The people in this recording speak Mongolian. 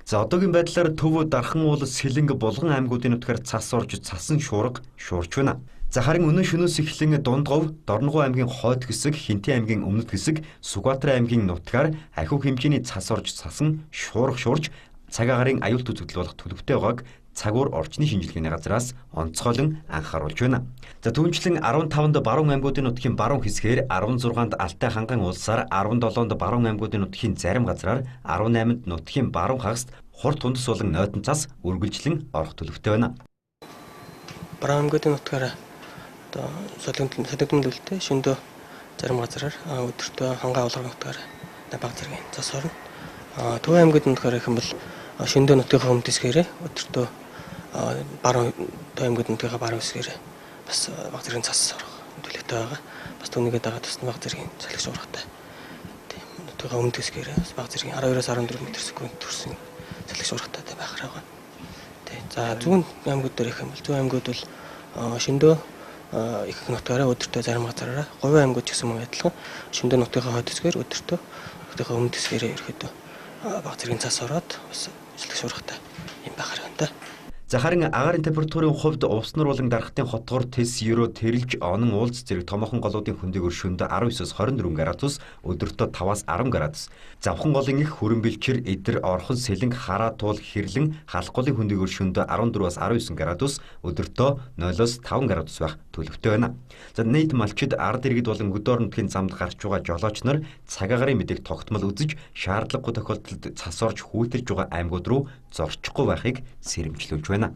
За одоогийн байдлаар Төв, Дархан уул, Сэлэнг, Булган аймагуудын нутгаар цас орж цасан шуурга шуурч байна. За харин өнөө шөнөөс эхлэн Дундгов, Дорногов аймгийн хойд хэсэг, Хинтээ аймгийн өмнөд хэсэг, Сүхбаатар аймгийн нутгаар ахиу хэмжээний цас орж цасан шуурга шуурч цаг агаарын аюулт үзэгдэл болох төлөвтэй байгааг цагуур орчны шинжилгээний газраас онцгойлон анхааруулж байна. За түүнчлэн 15-нд баруун аймагуудын нутгийн баруун хэсгээр, 16-нд Алтай ханган улсаар, 17-нд баруун аймагуудын нутгийн зарим газраар, 18-нд нутгийн баруун хагаст хурд тундас болон нойтон цас үргэлжлэн орох төлөвтэй байна. Баруун аймагуудын нутгаараа одоо солигдсон шөндөө зарим газраар, өдөртөө хангай улган нутгаар баг зэргийн цас орно. Төв аймагуудын нутгаар гэх юм бол шөндөө нутгийнхаа өмнөд хэсгээрээ, өдөртөө баруун Төв аймагуудын нутгийнхаа баруун хэсгээрээ бас баг зэргийн цас орох төлөвтэй байгаа. Бас түүнийгээ дагаад бас баг зэргийн салхи шуургатай. Тийм нутгийнхаа өмнөд хэсгээрээ бас баг зэргийн 12-оос 14 м/секунд төрсөн салхи шуургатай байх байгаа. Тийм. За зүүн аймагуд дээр гэх юм бол зүүн аймагуд бол шөндөө их нутгаараа өдөртөө зарим газараараа, Говийн аймагуд ч гэсэн мөн адилхан шөндөө нутгийнхаа хойд хэсгээр, өдөртөө нутгийнхаа өмнөд хэсгээрээ ерөөхдөө баг зэргийн цас ороод бас салхи шуургатай юм байхаар байна да. За харин агаарын температурын хувьд Увс нуур болон Дархтын хотгор, Тэс, Ерөө, Тэрэлж, Онон, Уулз зэрэг томоохон голуудын хөндийгөр шөндөө 19-оос 24 градус, өдөртөө 5-аас 10 градус. Завхан голын их Хүрэн бэлчээр, Эдэр, Орхон, Сэлэнг, Хараа туул, Хэрлэн, Халах голын хөндийгөр шөндөө 14-аас 19 градус, өдөртөө 0-оос 5 градус байх төлөвтэй байна. За нийт малчид ард иргэд болон хөдөө нутгийн замд гарч байгаа жолооч нар цаг агаарын мэдээг тогтмол үзэж, шаардлагагүй тохиолдолд цас орж хүүтэрж байгаа аймагуд руу зорчихгүй байхыг сэрэмжлүүлж байна.